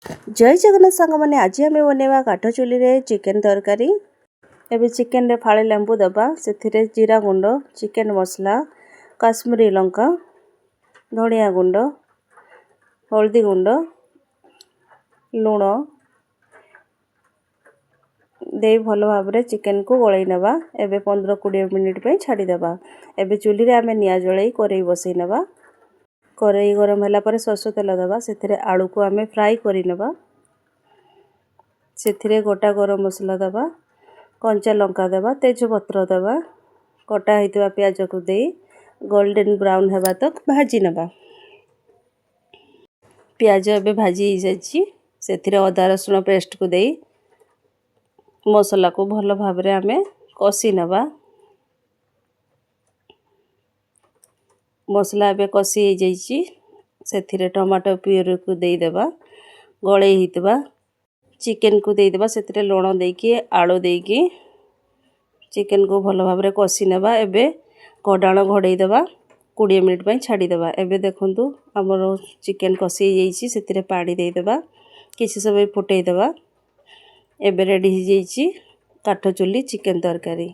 ଜୟ ଜଗନ୍ନାଥ ସାଙ୍ଗମାନେ, ଆଜି ଆମେ ବନେଇବା କାଠ ଚୁଲିରେ ଚିକେନ୍ ତରକାରୀ। ଏବେ ଚିକେନରେ ଫାଳେ ଲେମ୍ବୁ ଦେବା, ସେଥିରେ ଜିରା ଗୁଣ୍ଡ, ଚିକେନ୍ ମସଲା, କାଶ୍ମୀରୀ ଲଙ୍କା, ଧନିଆ ଗୁଣ୍ଡ, ହଳଦୀ ଗୁଣ୍ଡ, ଲୁଣ ଦେଇ ଭଲ ଭାବରେ ଚିକେନକୁ ଗୋଳେଇ ନେବା। ଏବେ 15-20 ମିନିଟ୍ ପାଇଁ ଛାଡ଼ିଦେବା। ଏବେ ଚୁଲିରେ ଆମେ ନିଆଁ ଜଳେଇ କରେଇ ବସେଇ ନେବା। କରେଇ ଗରମ ହେଲା ପରେ ସୋରିଷ ତେଲ ଦେବା, ସେଥିରେ ଆଳୁକୁ ଆମେ ଫ୍ରାଏ କରିନେବା। ସେଥିରେ ଗୋଟା ଗରମ ମସଲା ଦେବା, କଞ୍ଚା ଲଙ୍କା ଦେବା, ତେଜପତ୍ର ଦେବା, କଟା ହେଇଥିବା ପିଆଜକୁ ଦେଇ ଗୋଲ୍ଡେନ୍ ବ୍ରାଉନ୍ ହେବା ତକ୍ ଭାଜି ନେବା। ପିଆଜ ଏବେ ଭାଜି ହେଇଯାଇଛି। ସେଥିରେ ଅଦା ରସୁଣ ପେଷ୍ଟକୁ ଦେଇ ମସଲାକୁ ଭଲ ଭାବରେ ଆମେ କଷି ନେବା। ମସଲା ଏବେ କଷି ହେଇଯାଇଛି। ସେଥିରେ ଟମାଟୋ ପିଉରିକୁ ଦେଇଦେବା, ଗୋଳେଇ ହେଇଥିବା ଚିକେନକୁ ଦେଇଦେବା। ସେଥିରେ ଲୁଣ ଦେଇକି, ଆଳୁ ଦେଇକି ଚିକେନକୁ ଭଲ ଭାବରେ କଷି ନେବା। ଏବେ ଘୋଡ଼ାଣ ଘୋଡ଼େଇ ଦେବା, 20 ମିନିଟ୍ ପାଇଁ ଛାଡ଼ିଦେବା। ଏବେ ଦେଖନ୍ତୁ, ଆମର ଚିକେନ କଷି ହେଇଯାଇଛି। ସେଥିରେ ପାଣି ଦେଇଦେବା, କିଛି ସମୟ ଫୁଟେଇ ଦେବା। ଏବେ ରେଡ଼ି ହେଇଯାଇଛି କାଠ ଚୁଲି ଚିକେନ ତରକାରୀ।